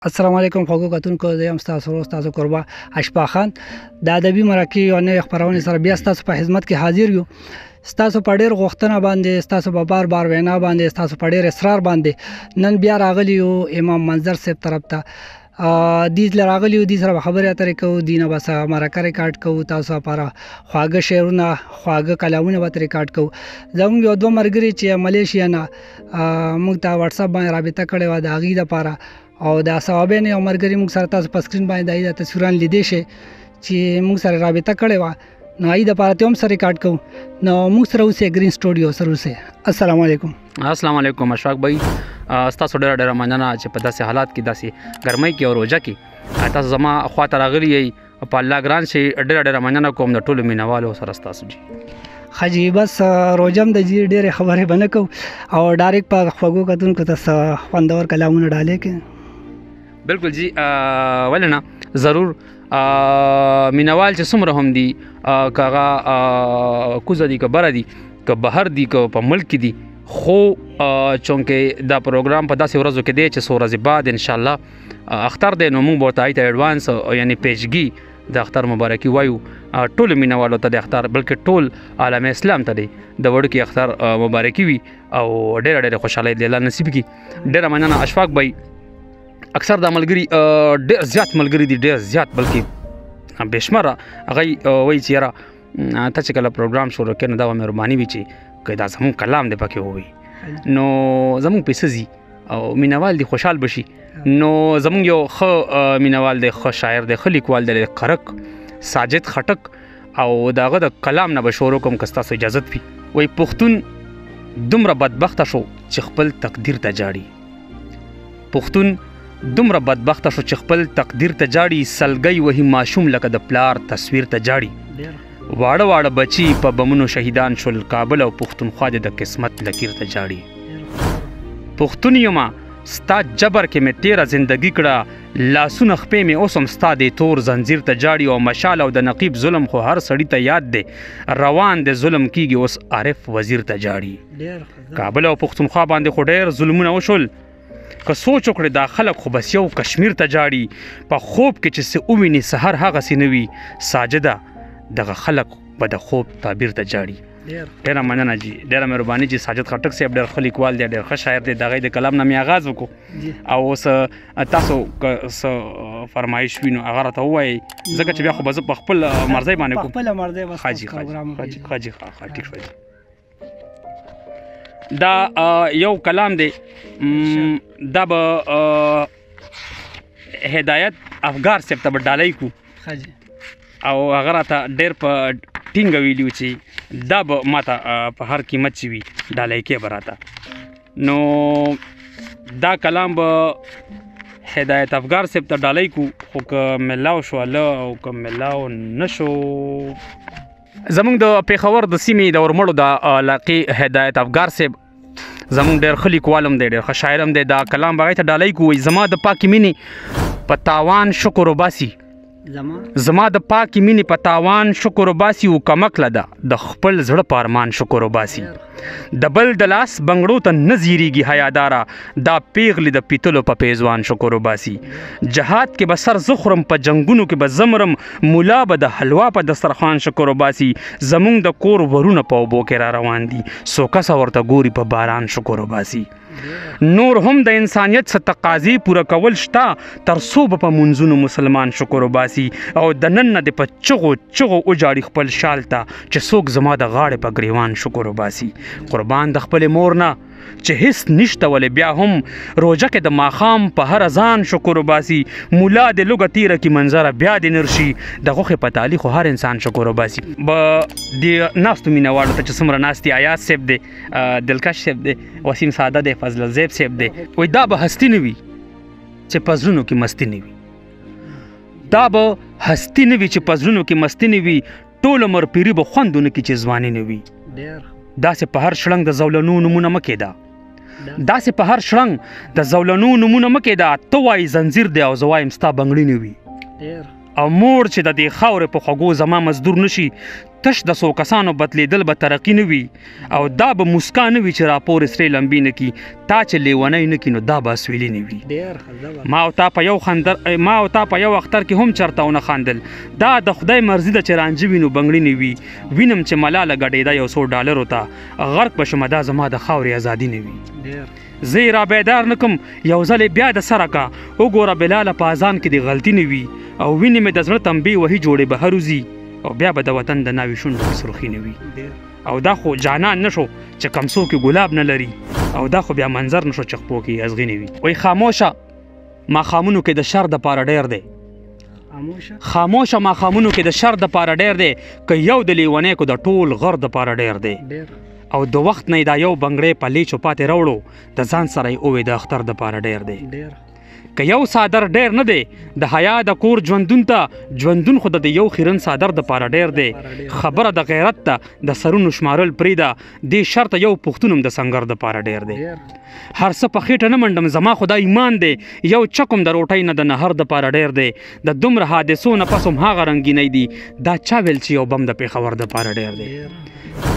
السلام علیکم خوږو کتونکو، زه یم ستاسو ورور، ستاسو کوربه اشفا خان. د ادبي مرکې یو نوې خپرونې سره بیا ستاسو په خدمت کې حاضر یو. ستاسو په ډېر غوښتنه باندې، ستاسو په بار بار وینا باندې، ستاسو په ډېر اصرار باندې نن بیا راغلی یو امام منظر صاحب طرف ته. دې له راغلی یو، دې سره به خبرې اترې کوو، دې نه به څه مرکه ریکارډ کوو، تاسو لپاره خواږه شعرونه، خواږه کلامونه به ریکارډ کوو. زموږ یو دوه ملګري چې ملیشیا نه موږ ته واتساپ باندې رابطه کړې وه د هغوی دپاره، او د صوابین یو ملګري موږ سره تاسو په سکرین باندې د هغوی د تصویران لیدی شئ چې موږ سره رابطه کړې وه، نو هغوی دپاره ته هم سره ریکارډ کوو. نو موږ سره اوسئ، ګرین سټوډیو سره اوسئ. السلام علیکم. السلام علیکم اشفاق بھائی، ستاسو ډېره ډېره مننه چې په داسې حالات کې، داسې ګرمۍ کې او روژه کې تاسو زما خواته راغلي یئ. په الله ګران شئ، ډېره ډېره مننه کوم د ټولو مینهوالو سره ستاسو جي. ښه جي، بس روژه هم د جي، ډېرې خبرې به نه کوو او ډایرکټ په خوږو کتونکو ته څه خوندور کلامونه ډالۍ کړئ. بالکل جی، ولې نه، ضرور. مینوال چې څومره هم دي، که هغه کوزه دي، که بره دي، که بهر دي، که په ملک کې دي، خو چونکې دا پروګرام په داسې ورځو کې دی چې څو ورځې بعد انشاءالله اختر دی، نو موږ به ورته هغوی ته اډوانس یعنې پیشګي د اختر مبارکي وایو. ټولو مینوالو ته د اختر، بلکې ټول عالم اسلام ته دی د وړوکي اختر مبارکي وي او ډېره ډېره خوشحالۍ دې الله نصیب کړي. ډېره مننه اشفاق بھائی. اکثر دا ملګري ډېر زیات ملګري دي، ډېر زیات، بلکې بېشمېره هغوی وایي چې یاره ته چې کله پروګرام شروع کړې نو دا به مهرباني وي چې که دا زموږ کلام دی پکې ووایي، نو زموږ پیسې ځي او مینوال دي خوشحال به شي. نو زموږ یو ښه مینوال دی، ښه شاعر دی، ښه لیکوال دی، کرک ساجد خټک، او د هغه د کلام نه به شروع کوم که ستاسو اجازت وي. وایي پښتون دومره بدبخته شو چې خپل تقدیر ته جاړي، پښتون دومره بدبخته شو چې خپل تقدیر ته جاړي، سلګۍ وهي ماشوم لکه د پلار تصویر ته جاړي، واړه واړه بچي په بمونو شهیدان شول، کابل او پښتونخوا دې د قسمت لکیر ته جاړي. پښتون یمه ستا جبر کې مې تېره زندګي کړه، لاسونه خپې مې اوس هم ستا دې تور زنځیر ته جاړي، او مشال او د نقیب ظلم خو هر سړي ته یاد دی، روان دی ظلم کیږي اوس عارف وزیر ته جاړي. کابل او پښتونخوا باندې خو ډېر ظلمونه وشول، که سوچ وکړې دا خلک خو بس یو کشمیر ته جاړي، په خوب کې چې څه وویني سحر هغسې نه وي، ساجده دغه خلک به د خوب تعبیر ته جاړي. ډېره مننه جي، ډېره مهرباني جي. ساجد خټک صاحب ډېر ښه لیکوال دی، ډېر ښه شاعر دی، د هغې د کلام نه مې آغاز وکړو. او اوس تاسو که څه فرمایش وي نو هغه راته ووایئ، ځکه چې بیا خو به زه په خپل مرضۍ باندې کوم. خپله مرضۍ به ښه جي، ښه جي، ښه جي، ښه ټیک شوه جي. دا یو کلام دی، دا به هدایت افګار صاحب ته به ډالۍ کو، او هغه راته ډېر په ټینګه ویلي و چې دا به ماته په هر قیمت چې وي ډالۍ کې به راته. نو دا کلام به هدایت افګار صاحب ته ډالۍ کو، خو که ملاو شو له او که ملاو نه شو. زمونږ د پېښور د سیمې د اورمړو د علاقې هدایت افګار صاحب زمونږ ډېر ښه لیکوال هم دی، ډېر ښه شاعر هم دی، دا کلام به هغې ته ډالۍ کو. وایي زما د پاکې مینې په تاوان شکر وباسي، زما د پاکې مینې په تاوان شکر وباسي، او کمکله ده د خپل زړه په ارمان شکر وباسي، د بل د لاس بنګړو ته نه زیریږي حیاداره، دا پیغلې د پیتلو په پیزوان شکر وباسي، جهاد کې به سر زه خورم، په جنګونو کې به زمرم، ملا به د حلوا په دسترخوان شکر وباسي، زمونږ د کور ورونه په اوبو کې را روان دي، څو کسه ورته ګوري په باران شکر وباسي. نور هم د انسانیت څه تقاضې پوره کول شته، تر څو به په منځونو مسلمان شکر وباسي، او د نن نه دې په چغو چغو وجاړي خپل شال ته، چې څوک زما د غاړې په ګریوان شکر وباسي. قربان د خپلې مور نه چې هیڅ نشته، ولې بیا هم روژه کې د ماښام په هر ځان شکر وباسي، ملا دې لوږه تېره کړي منظره بیا دې نرشي، د غوښې په تالي خو هر انسان شکر وباسي. به دې ناستو مینهوالو ته چې څومره ناست دي، ایاز صاحب دی، دلکش صاحب دی، وسیم ساده دی، فضل زیب صاحب دی، وایي دا به هستي نه وي چې په زړونو کې مستي نه وي، دا به هستي نه وي چې په زړونو کې مستي نه وي، ټول عمر پیري به خوند ونه کړي چې ځواني نه وي. داسې په هر شړنګ د زولنو نومونه مه کېده، داسې په هر شړنګ د زولنو نومونه مه کېده، ته وایي زنځیر دی او زه وایم ستا بنګړي نه وي. او مور چې د دې خاورې په خوږو زما مزدور نه شي، تش د څو کسانو بدلېدل به ترقي نه وي، او دا به مسکا نه وي چې راپورې سرې لمبې نه کي. تا چې لیونی نه کي نو دا به اسویلي نه وي. ما او تا په یو خندر ما او تا په یو اختر کې هم چرته ونه خندل. دا د خدای مرضي ده چې رانجه وي نو بنګړي نه وي. وینم چې ملاله ګډېده یو څو ډالرو ته، غرق به شمه دا زما د خاورې ازادي نه وي. زه یې را بیدار نه کم یو ځل یې بیا د سره کا، وګوره بلاله په اذان کې دې غلطي نه وي. او وینې مې د زړه تنبې وهي جوړې بهر وځي، او بیا به د وطن د ناوې شونډو کې سرخي نه وي. او دا خو جانان نه شو چې کمسو کې ګلاب نه لري، او دا خو بیا منظر نه شو چې خپو کې ازغي نه وي. وایي خاموشه ماښامونو کې د شر دپاره ډېر دی، خاموشه ماښامونو کې د شر دپاره ډېر دی، که یو د لیونی کو د ټول غر دپاره ډېر دی. او د وخت نه یې دا یو بنګړی په لیچو پاتې راوړو، د ځان سره یې ووې د اختر دپاره ډېر دی. که یو څادر ډېر نه دی د حیا د کور ژوندون ته، ژوندون خو د یو خیرن څادر دپاره ډېر دی. خبره د غیرت ته د سرونو شمارل پرېږده، دې شرطه یو پښتون هم د سنګر دپاره ډېر دی. هر څه په خېټه نه منډم زما خو دا ایمان دی، یو چک هم د روټۍ نه د نهر دپاره ډېر دی. د دومره حادثو نه پس هم هغه رنګینۍ دي، دا چا ویل چې یو بم د پېښور دپاره ډېر دی.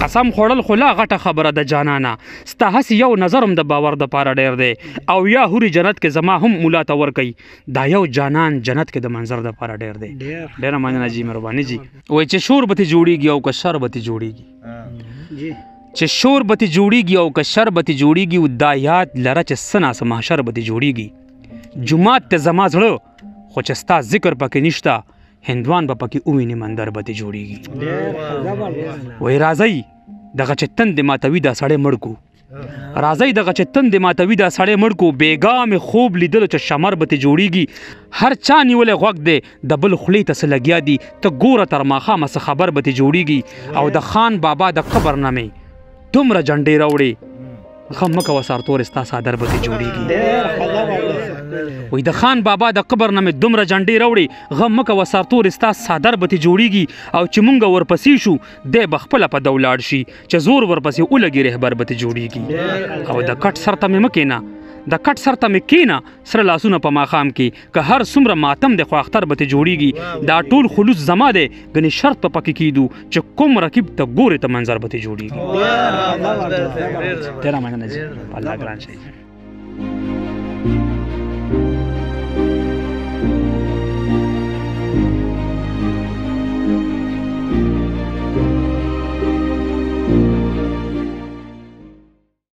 قسم خوړل خو لا غټه خبره ده جانانه، ستا هسې یو نظر هم د باور دپاره ډېر دی. او یا هوري جنت کې زما هم مولا ته ورکوي، دا یو جانان جنت کې د منظر دپاره ډېر دی. ډېره مننه جي، مهرباني جي. وایي چې شور به ترې جوړېږي او که شر به ترې جوړېږي، چې شور به ترې جوړېږي او که شر به ترې جوړېږي، او دا یاد لره چې څه ناڅه محشر به ترې جوړېږي. جومات ته زما زړه خو چې ستا ذکر پکې نشته، هندوان به پکې وویني مندر به ترې جوړېږي. وایي راځئ دغه چې تندې ماتوي دا سړی مړ کو، راځئ دغه چې تندې ماتوي دا سړی مړ کو. بېګا مې خوب لیدلو چې شمر به ترې جوړېږي. هر چا نیولی غوږ دی د بل خولې ته څه لګیا دي، ته ګوره تر ماښامه څه خبر به ترې جوړېږي. او د خان بابا د قبر نه مې دومره جنډې راوړې، غم مه کوه سارتورې ستا څادر به ترې جوړېږي. وایي د خان بابا د قبر نه مې دومره جنډې راوړې، غم مه کوه سارتورې ستا څادر به ترې جوړېږي. او چې مونږ ورپسې شو دی به خپله په ده ولاړ شي، چې زور ورپسې ولګي رهبر به ترې جوړېږي. او د کټ سر ته مې مه کښېنه، د کټ سر ته مې کښېنه سره لاسونه په ماښام کې، که هر څومره ماتم دی خو اختر به ترې جوړېږي. دا ټول خلوص زما دی ګنې شرط په پکې کېدو، چې کوم رقیب ته ګورې ته منظر به ترې جوړېږي. ډېره مننه جي، الله ګران شي.